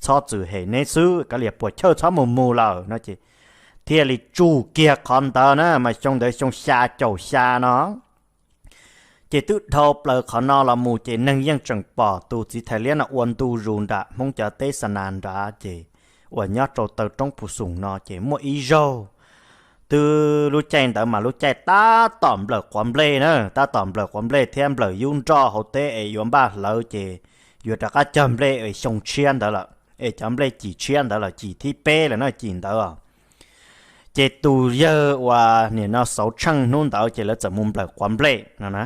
txhob txwm hem neb xwb, kav liam puas chawj txhob mus mus lawm no ces thiaj li tsuj kiag qhov ntawd na mas xyoo ntawd xyoo xya caum xya no ces twb dhau plaws qhov no los mus ces neeg yeej tseem pom tus txiv thais liab no ua ntu zus nram Hmoob cov teb xa nas nrad ces uas nyob rau taw roob Phu Xum no ces muaj ib zaug twb lub caij ntawd mas lub caij tab tom nplawm quav nplej na, tab tom nplawm quav nplej thiab nplawm yub nroj hauv teb es yuav npaj hlawv ces yuav rov qab cog nplej es xyoo tshiab ntawd lawm es cov nplej cim tshiab ntawd lawm cim thib peb lawm na cim ntawd ces tus yawg uas nim no Xauv Tsheej hnub ntawd ces lawv txawm mus nplawm quav nplej no na.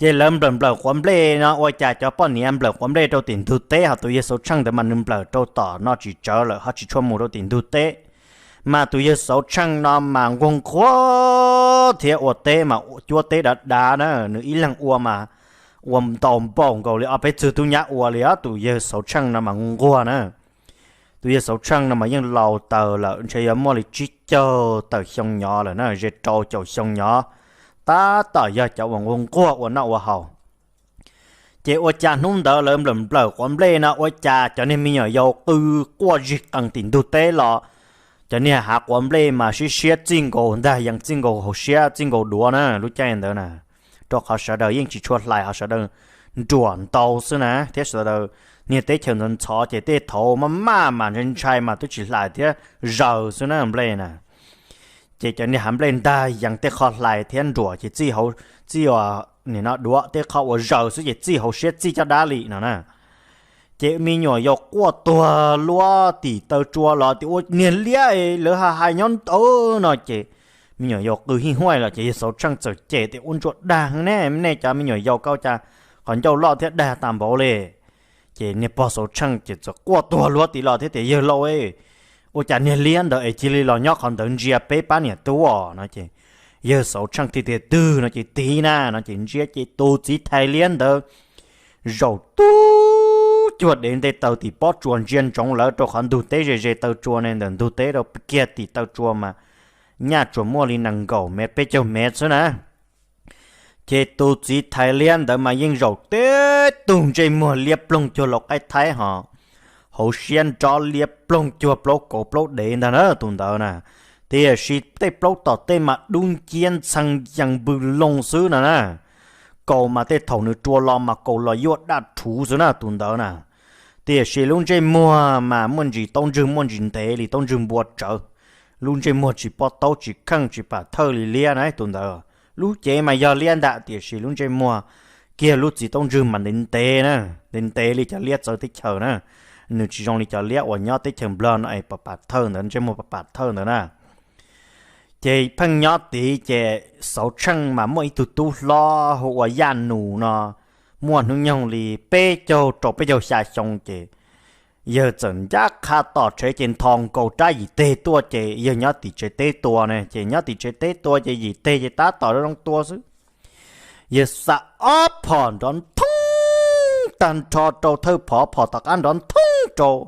Ces lawv nplawm nplawm quav nplej no ua cas cov poj niam nplawm quav nplej rau tim ntug teb ho tus yawg Xauv Tsheej ntawd mas nws nplawm rau tom no tsis tsawv lawm ho tsis tshua mus rau tim ntug teb. Mas tus yawg Xauv Tsheej no mas nquag nquag thiab ua teb mas cuab teb dav dav na, nws ib leeg ua mas ua ntau npaum nkaus li ob peb txwg tub nyab ua li os. Tus yawg Xauv Tsheej no mas nquag nquag na. Tus yawg Xauv Tsheej no mas yeej laus taws lawm ntshe yuav muaj li tsib caug tawm xyoo nyov lawm na, ze rau caum xyoo nyov, tab tom yog cov uas nquag nquag ua noj ua haus. Ces ua cas hnub ntawd lawv nplawm nplawm quav nplej no ua cas cov niag me nyuam yaus qw quaj zig qees tim ntug teb los, cov niag hav quav nplej mas siab siab txij nkaus ntag yees txij nkaus hauv siab txij nkaus duav na lub caij ntawd na, rau qhov sawv daws yeej tsis tshua hlais ho sawv daws nruam ntau xwb na thiab sawv daws niag teb chaws ntxhov ntxhov ces tej thaud maj maj mas ntshai ntshai mas twb tsis hlais thiab zaws xwb na nplej na. Ces cov niag hav nplej ntag yees tej qho hlais thiab nruam ces txij hauv, txij nim no duav tej qho uas zaws xwb ces txij hauv siab txij caj dab li no na. Ces me nyuam yaus quaj tuag luab tim taw tsua los tias ua niag liab lawv ha hais nyob ntawd no ces me nyuam yaus qw hij huaj los ces yawg Xauv Tsheej txawm cem tias ua ntsuag dag ne, nej cov me nyuam yaus koj cas qhov ncauj loj thiab dag tas npaum li. Ces niag pog Xauv Tsheej ces txawm quaj tuag luab tim los thiab tias yawg laus, ua cas niag liab ntawd es cia li los nyob qhov ntawd ntsia peb pab niam tub os no ces yawg Xauv Tsheej thiaj tias twg no ces tiv na no ces ntsia ces tus txiv thais liab ntawd zaum tub cuag dev nte taws tim pob tsuas ntsia ntsoov lawv rau qhov ntug teb ze ze taw tsua ne ntawm ntug teb rau kiag tim taw tsua mas nyaj tsuas muaj li nees nkaum mev peb caug mev xwb na. Ces tus txiv thais liab ntawd mas yeej zaum teb tug ntsej muag liab ploog cuag lau qaib thaib ho hauv siab nrob liab ploog cuag plaub kauv plaub dev ntag na tus ntawd na. Tiam sis tej plaub tom tej mas dub nciab ntxhee yees npws loo xwb no na. Kaus mas tej thaum nws rua los mas kaus los yuaj daj rhuv xwb na tus ntawd na. Tiam sis lub ntsej muag mas muaj ntsis taub ntswg muaj ntsis ntev li taub ntswg npua tsawv. Lub ntsej muag tsis pob taub tsis kheej tsis pam thawj li liab na tus ntawd. Lub cev mas yog liab ntag tiam sis lub ntsej muag kiag lub txiv taub ntswg mas ntev ntev na, ntev ntev li cov liab txawv teb chaws na. Nws tsis zoo li cov liab uas nyob teb chaws Nplog no es pam pam thawj ntawd, ntsej muag pam pam thawj ntawd na. Ces pheej nyob tid ces Xauv Tsheej mas muaj ib tug tub hlob hu ua Yaj Nus no, muaj hnub nyoog li peb caug rau peb caug xya xyoo ces yawg txawm ncaj qha tom tsev ces nthos nkaus rab yim teg tuaj ces yawg nyob tim tsev teb tua ne, ces nyob tim tsev teb tua ces yim teg ces tab tom zoo tua xwb. Yawg xa ob phom nrov nthoob tag nrho rau thawj phom, phom tom qab nrov nthoob rau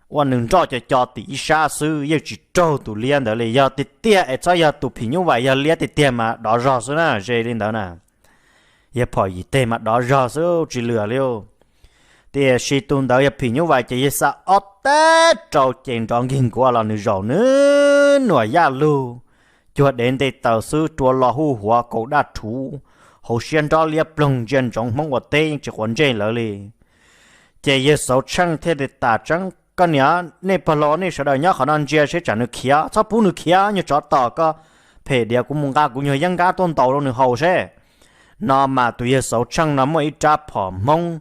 ua nws nroj co co tim ib sab xwb, yeej tsis raug tus liab ntawd li. Yog tiag tiag es txhob yog tus phim nyuj vais, yog liab tiag tiag mas dov zog xwb na, ze li ntawd na. Yawg phom yim teg mas dov zog xwb tsis lwm li. Tiam sis tus ntawd yog phim nyuj vais ces yawg xa ob teg rau ces nrov nkig nkuav los nws zaum nws nuam yaj lug, cuag dev nte taws xwb, rua los huj huav kaus daj rhuv, hauv siab nrob liab ploog ntsia ntsoov Hmoob ua teb yeej tsis quav ntsej lawv li. Ces yawg Xauv Tsheej thiaj li tas tseeb, koj niam nej pog laus nej sawv daws nyob qhov no ntsia seb tsam nws khiav, txhob pub nws khiav, nyuag tsov tom koj phem diav, kuv mus nqa kuv nyuag yeeb nkab tuaj ntaus rau nws haus seb. No mas tus yawg Xauv Tsheej no muaj ib rab phom Hmoob,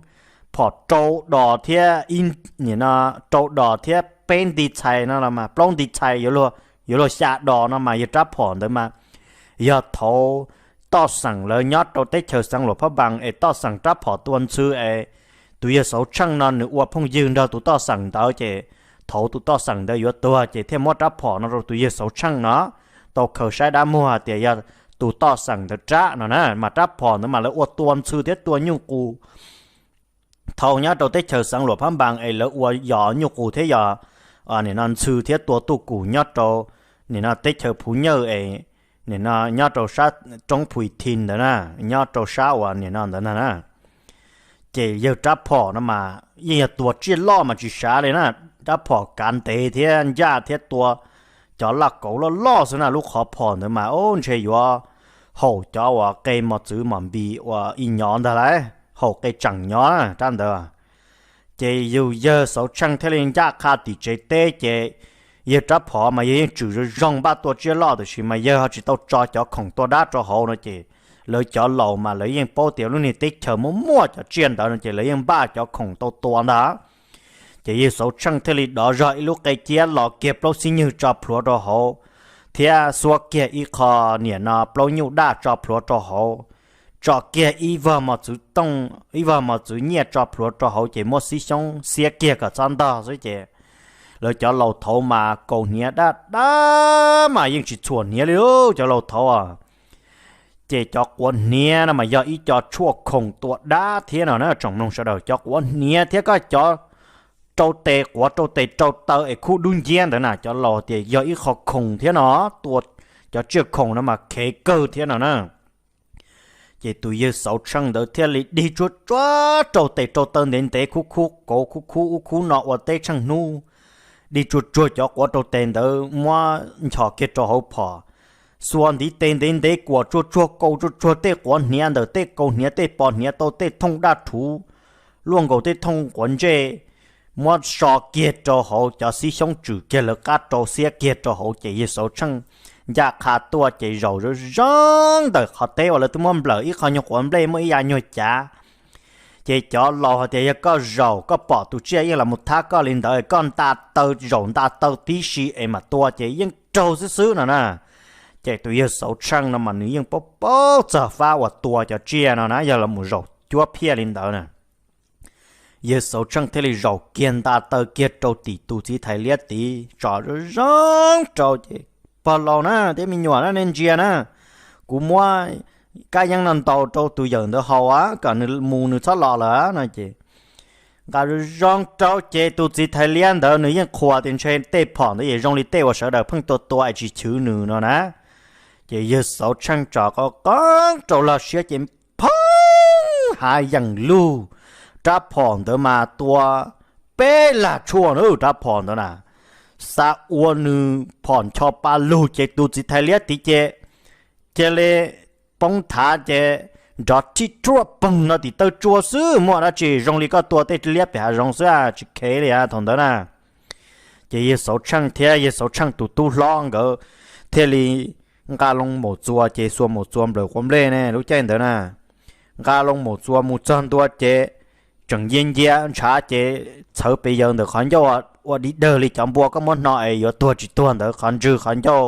phom rau dos thiab, rau dos thiab peb nti txhais no los mas plaub nti txhais, yuav luag xya dos no mas yawg rab phom ntawd mas yog thaum toj xeem lawv nyob rau teb chaws Xeev Luas Phab Npas es toj xeem rab phom tua ntxhw es tus yawg Xauv Tsheej no nws ua phooj ywg nrog tus toj xeem ntawd ces thaum tus toj xeem ntawd yuav tuag ces thiaj muab rab phom no rau tus yawg Xauv Tsheej no tau khaws saib dab muag tias yog tus toj xeem ntawd rab no na. Mas rab phom ntawd mas lawv ua tua ntxhw thiab tua nyuj qus thaum nyob rau teb chaws Xeev Luas Phab Npas es lawv ua yos nyuj qus thiab yos nim no ntxhw thiab tua tuj kum nyob rau nim no teb chaws Phuv Nyawj es nim no nyob rau sab roob Phu Thi ntawd na, nyob rau sab uas nim no ntawd ntag na. Ces yawg rab phom no mas yeej yog tua tsiaj loj mas tsis sav li na, rab phom kav ntev thiab ncaj thiab tua cov laj kauv loj loj xwb na. Lub qhov phom ntawd mas ub ntshe yuav haum cov uas qe mos txwv mos npis uas ib nyov ntag lauj, haum qe tseem nyov rab ntawd. Ces yus yawg Xauv Tsheej thiaj li ncaj qha tim tsev teb ces yawg rab phom mas yawg yeej tswm zoo zoo npaj tua tsiaj loj tiam sis mas yawg ho tsis tau tso cov khoom tua dab rau hauv no ces lawv cov laus mas lawv yeej paub tias lub niag teb chaws muaj muaj cov tsiaj ntawd no ces lawv yeej npaj cov khoom tau tua ntag. Ces yawg Xauv Tsheej thiaj li dov zog ib lub qe ciab los kiag plaub xib nywg tso plhuav rau hauv thiab xuab kiag ib qho niam no plaub nyuj daj tso plhuav rau hauv, tso kiag ib vog mos txwv tooj, ib vog mos txwv nyiaj tso plhuav rau hauv ces muab xib xyoob xiab kiag kom txhob ntog xwb ces lawv cov laus thaud mas kaus hniav daj daj mas yeej tsis txhuam hniav li lauj cov laus thaud. Ces cov quav hniav no mas yog ib co tshuaj khoom tua dab thiab no na tsoom mloog sawv daws. Cov quav hniav thiab koj cov rau tes quav rau tes rau taw es khub dub nciab ntawd na cov laus tias yog ib qho khoom thiab no, tua cov tsiaj khoom no mas khev kawg thiab no na. Ces tus yawg Xauv Tsheej ntawd thiaj li dig tsuag tsuag rau tes rau taw ntev ntev khub khub kauv khub khub ub khub no ua teb tsheej hnub, dig tsuag tsuag cov quav rau tes ntawd muab nchos kiag rau hauv phom, xuas ntiv tes ntev ntev kuam tsuag tsuag kaus tsuag tsuag tej quav hniav ntawm tej kaus hniav tej pos hniav tau tej thooj daj rhuv, luaj nkaus tej thooj quav ntsej, muab so kiag rau hauv cov xib xyoob tswm kiag lawv qab rau xiab kiag rau hauv ces yawg Xauv Tsheej ncaj qha tuaj ces zaum zoo zoo ntawm qhov teb uas lawv twb muab nplawm ib qho nyuag quav nplej muaj ib yav nyuag cav. Ces cov laus hais tias yog koj zaum koj pom tus tsiaj yeej los mus thab koj li ntawd koj nta taw zaum nta taw tib si es mam tua ces yeej raug xwb xwb no na. Ces tus yawg Xauv Tsheej no mas nws yeej paub paub txog fab uas tua cov tsiaj no na yog los mus zaum cuab phiaj li ntawd na. Yawg Xauv Tsheej thiaj li zaum kiag nta taw kiag rau tim tus txiv thais liab tid tso zoo zoo rau ces, pog laus na thiab me nyuam na nej ntsia na, kuv muab kab yeeb no ntaus rau tus yawm ntawd haus kom nws mus nws txhob los lawm no ces nqa zoo zoo rau ces tus txiv thais liab ntawd nws yeej qhuas tias ntshe tej phom ntawd yeej zoo li tej uas sawv daws pheej tua tua es tsis chwv nws no na. Ces yawg Xauv Tsheej tso qoob qoob rau log siab ces phoov hav yeem lug, rab phom ntawd mas tua peb lag tshuaj na rab phom ntawd na, xav ua nws phom ncho pa lug ces tus txiv thais liab tid ces cia li poob thav ces nrov thij ruaj poog no tim taw tsua xwb, muaj dab tsi zoo li koj tua tej liab pem hav zoov xwb tsis khev li thaum ntawd na. Ces yawg Xauv Tsheej thiab yawg Xauv Tsheej tus tub hlob nkawd thiaj li nqa loo maum txuas ces xuas maum txuas nplawm quav nplej ne lub caij ntawd na, nqa loo maum txuas mus txog ntua ces tseem ncia ncia ntshav ces txhawv pes yawg ntawm qhov ncauj ua dig dawg li cov npua koj muab hno es yuav tuag tsis tuag ntawd qhov ntswg qhov ncauj,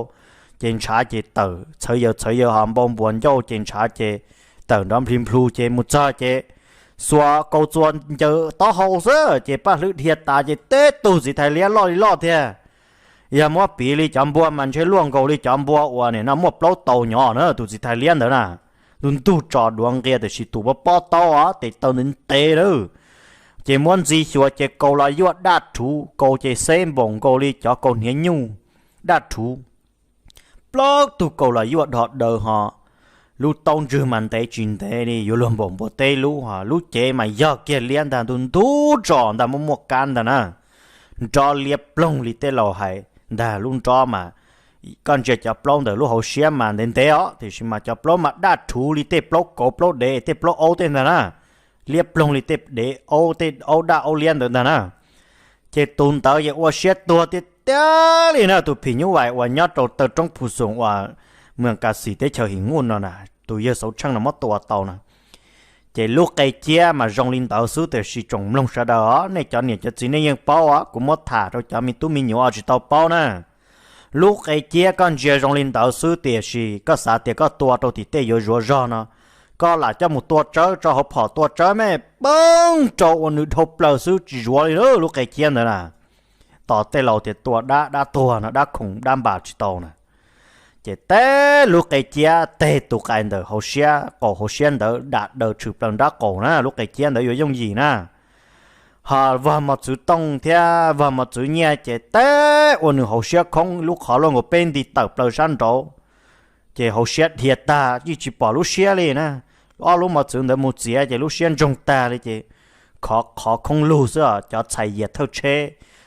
ces ntshav ces tawm txhawv yawg txhawv yawg ho npau npuas ncauj ces ntshav ces tawm nrov nplhi nplhu ces mus txog ces xuas kaus txuas ncaws taub hau xwb ces paj hlwb dhia tas ces teb tug txiv thais liab loj li loj thiab. Yog muab piv li cov npua mas ntshe luaj nkaus li cov npua uas nim no muaj plaub tau nyob na tus txiv thais liab ntawd na. Ntu ntug tso duav nqia tiam sis tus pob pob taub tes taw ntev ntev lawm. Ces muab ntxi xyuas ces kaus los yuaj daj rhuv, kaus ces xeb npaum nkaus li cov kaus hniav nyuj daj rhuv. Plaub tug kaus los yuaj dhos daws ho, lub taub ntswg mas ntev tsis ntev li yuav luag npaum npua teb lub ho, lub cev mas yog kiag liab ntag ntu ntug tso ntag muaj muaj kab ntag na. Nrob liab ploog li tej laus hais ntag lub nrob mas, koj ntsia cov plaub ntawm lub hauv siab mas ntev ntev os tiam sis mas cov plaub mas daj rhuv li tej plaub kauv plaub dev tej plaub aub tej ntag na. Liab ploog li tej dev aub tej aub daj aub liab ntawd ntag na. Ces tus ntawd yeej ua siab tuag tiag tiag li na tus phim nyuj vais uas nyob rau taw roob Phu Xoom uas Mws Kas Xis teb chaws Him Nuj no na, tus yawg Xauv Tsheej no muab tua tau na. Ces lub qe ciab mas zoo li ntawd xwb, tiam sis tsoom mloog sawv daws os, nej cov niam cov txiv nej yeej paub os, kuv muab tham rau cov me tub me nyuam tsis tau paub na. Lub qe ciab koj ntsia zoo li ntawd xwb, tiam sis koj xav tias koj tua rau tim tej yuav zuav zog no, koj lam coj mus tua tsawb, rau hauv phom tua tsawb mas poob rau ua nws dhau plaws xwb tsis zuav li lub qe ciab ntawd na. Tos tej laus tias tua dab, dab tuag no, dab khoom dab npas tsis tau na. Ces teb lub qe ciab teg tus qais ntawm hauv siab, qaum hauv siab ntawd dam daws tshwm plaws nrab qaum na, lub qe ciab ntawd yuav yooj yim na. Ho vag mos txwv tooj thiab vag mos txwv nyiaj ces teb ua nws hauv siab khoob, lub qhov luaj nkaus peb nti tawm plaws sab nraud. Ces hauv siab dhia tag, yeej tsis pom lub siab li na. Ob lub mos txwv ntawd mus txiav ces lub siab ntsoog tag li ces khov qhov khoob lug xwb os. Cov txhais yias thawj tsheb,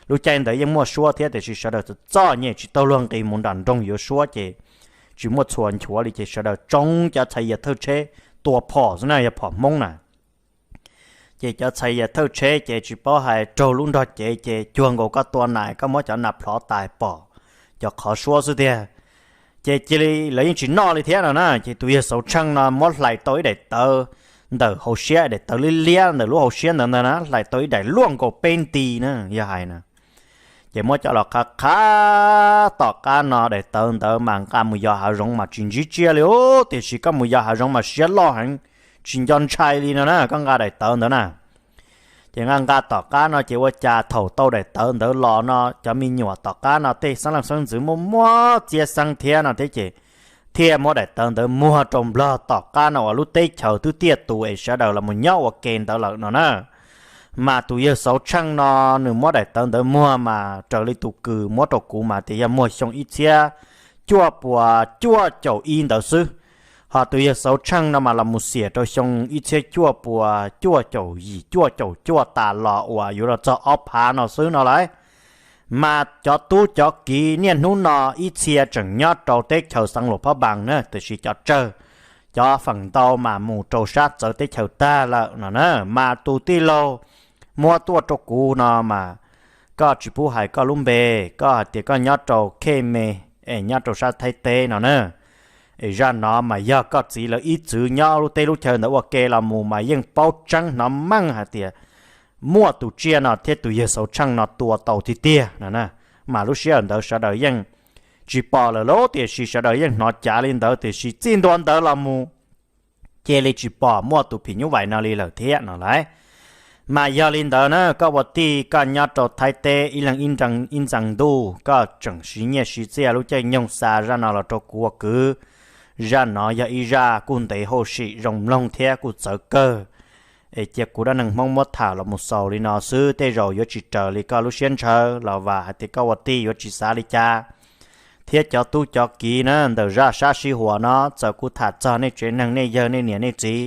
lub caij ntawd yeej muaj suab thiab tiam sis sawv daws txom txom nyem tsis tau luag nqis mus nram nroog yuav suab ces tsis muaj txhuas nchuav li ces sawv daws tsoo cov txhais yias thawj tsheb tua phom xwb na, yog phom Hmoob na. Ces cov txhais yias thawj tsheb ces tsis paub hais raug lub nrog cev ces cuag nkaus koj tua nas, koj muab cov nas plhov tas pom cov qhov suab xwb tiag. Ces cia li lawv yeej tsis noj li thiab no na, ces tus yawg Xauv Tsheej no muab hlais tau ib daim tawv ntawm hauv siab, daim tawv liab liab ntawm lub hauv siab ntawd ntag na, hlais tau ib daim luaj nkaus peb nti na yog hais na. Ces muab coj los qhav qhav tom qab no, daim tawv ntawd mas nqa mus yos hav zoov mas tsis ntsib tsiaj li os, tiam sis koj mus yos hav zoov mas siab loj heev, tsis nco ntshai li no na, koj nqa daim tawv ntawd na. Ces nqa nqa tom qab no ces ua cas thaum tau daim tawv ntawd los no cov me nyuam tom qab no tej xeeb leej xeeb ntxwv muaj muab txiab xeeb thiab no thiab ces thiaj muab daim tawv ntawd muag rau nplog tom qab no uas lub teb chaws twb tiaj tus es sawv daws los mus nyob ua ke ntawd lawm no na. Mas tus yawg Xauv Tsheej no nws muab daim tawv ntawd muag mas raws li tus kws muab rau kuv mas tias yog muag xyoo ib txhiab cuaj puas cuaj caum ib ntawd xwb. Ho tus yawg Xauv Tsheej no mas los mus xiam rau xyoo ib txhiab cuaj puas cuaj caum yim cuaj caum cuaj tas los uas yuav los txog ob phav no xwb no lauj. Mas cov tub cov kiv niaj hnub no ib txhia tseem nyob rau teb chaws Xeev Luas Phab Npas na, tiam sis cov tsawg, cov feem ntau mas mus rau sab txawv teb chaws tag lawm no na. Mas tus tij laug muab tuaj rau kuv no mas koj tsis pub hais koj lub npe, koj hais tias koj nyob rau Khej Me es nyob rau sab Thaib teb no na. Es zaj no mas yog koj txiv lawv ib txwv nyob lub teb lub chaw ntawd ua ke los mus mas yeej paub tseeb hnov meej hais tias muaj tus tsiaj no thiab tus yawg Xauv Tsheej no tua tau tiag tiag no na. Mas lub sij hawm ntawd sawv daws yeej tsis pom lawm lauj, tiam sis sawv daws yeej hnov cav li ntawd, tiam sis txij ntua ntawd los mus cia li tsis pom muaj tus phim nyuj vais no li lawm thiab no lauj. Mas yog li ntawd na, koj ua tij koj nyob rau Thaib teb ib leeg ib ntxeev ntuj, koj tseem siv nyiaj siv txiaj lub caij nyoog xa zaj no los rau kuv ua kwv. Zaj no yog ib zaj kuj ntev hauj sim zoo mloog thiab kuj txawv kawg. Es cia kuv dab neeg Hmoob muab tham los mus xaus li no xwb, tej zaum yuav tsis raws li koj lub siab ntshaw los vam hais tias koj ua tij yuav tsis xav li cas. Thiab cov tub cov kiv na, ntawm zaj sab sij huam no txawm kuv tham txog nej tsev neeg nej yawg nej niam nej txiv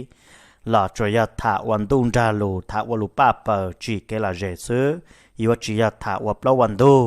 los tsuas yog tham ua ntuj nrag lus, tham ua lus paj paws tsim kev lom zem xwb, yuav tsis yog tham ua plaub ua ntug.